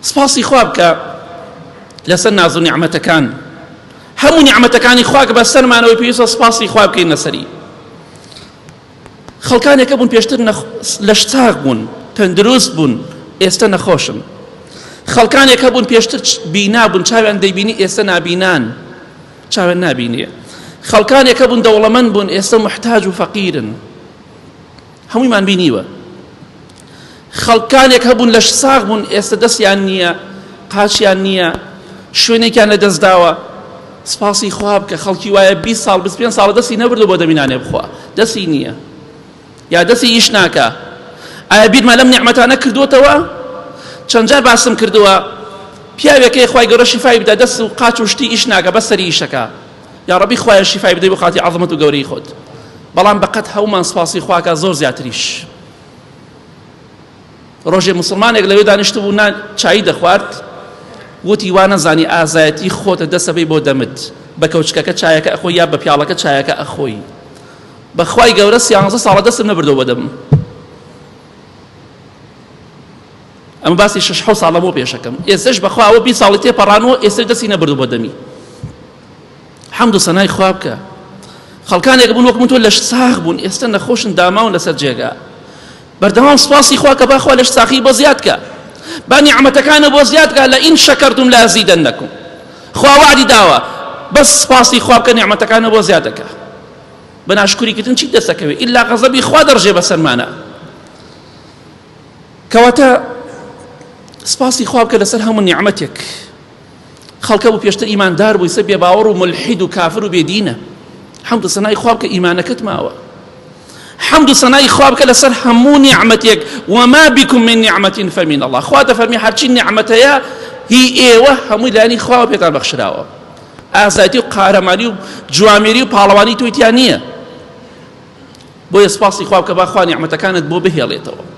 سپاسی خوا بکە لەسەر ناز و نیعمەتەکان. هەموو نیعمەتەکانی خوا کە بەسەرمانەوەی پێویستە سپاسی خوا بکەین لەسەری. خەڵکانێک هەبوون پێشتر لەشچاک بوون، تەندروست بوون، ئێستە نەخۆشن. خەڵکانێک هەبوون پێشتر بینا بوون، چاویان دەیبینی، ئێستە نابینان، چاویان نابینێ. خەڵکانێک هەبوون دەوڵەمەند بوون، ئێستە موحتاج و فەقیرن. هەموویمان بینیوە. خەڵکانێک هەبوون لەش ساغ بوون، ئێستە دەستیان نییە، قاچیان نییە، شوێنێکیان لەدەست داوە. سپاسی خوا بکە خەڵکی وایە 20 ساڵ 25 ساڵە دەستی نەبردو بۆ دەمی نانێ بخوا، دەستی نییە یا دەستی ئیش ناکا. ئایا بیرمان لەم نیعمەتانە کردووەتەوە؟ چەند جار باسم کردووە پیاوێکەی خوای گەورە شیفای بدا دەست و قاچ و شتی ئیش ناکا بەس سەری ئیشەکە. یا ڕەبی خوایە شیفای بدەی بۆ خاتی عەزەمەت و گەورەی خۆت. بەڵام بەقەت هەموومان سپاسی خواکە زۆر زیاتریش. ڕۆژێ موسڵمانێک لەوێ دانیشتبوو نان چایی دەخوارد وتی وا نەزانی ئازایەتی خۆتە دەسەبەی بۆ دەمت بە کەوچکەکە چایەکە ئەخۆی یا بە پیاڵەکە چایەکە ئەخۆی بەخوای گەورە سیانزە ساڵە دەستم نەبردەوە بە دەمم ئەمە باسی شەش حەوت ساڵە بۆ پێشەکەم ئێستش بەخوا ئەوە 20 ساڵی تێپەڕانەوە ئێستا دەستی نەبردو بۆ دەمی حەمد و سەنای خوا بکە خەڵکانێک بوون وەک من تۆ لەش ساغ بوون ئێستا نەخۆشن داماون لەسەر جێگا بەردەوام سپاسی خوا کە باخوا لەش ساغی بۆ زیاد کە با نیعمەتەکانە بۆ زیاد کە لە ئین شەکەرتم لا زیدەنەکم خوا وعدی داوە بەس سپاسی خوا بکە نیعمەتەکانە بۆ زیاد دەکا بە ناشکوری کردن چی دەستەکەوێ ئیلا غەزەبی خوا دەڕژێ بەسەرمانە کەواتە سپاسی خوا بکە لەسەر هەموو نیعمەتێک خەڵکە بوو پێشتر ئیماندار بوو ئیستا بێباوەڕ و مولحید و کافر و بێدینە. حەمد و سەنای خوا بکە ئیمانەکەت ماوە. حەمد و سەنای خوا بکە لەسەر هەموو نیعمەتێک وما بكم من نعمة فمن الله. خوا دەفەرمی هەرچی نیعمەتەیە هی ئێوە هەمووی لایەنی خواوە پێتان بەخشراوە. ئازایەتی و قارەمانی و جوامێری و پاڵەوانی تۆی تیا نییە. بۆیە سپاسی خوا بکە با خوا نیعمەتەکانت بۆ بهێڵێتەوە.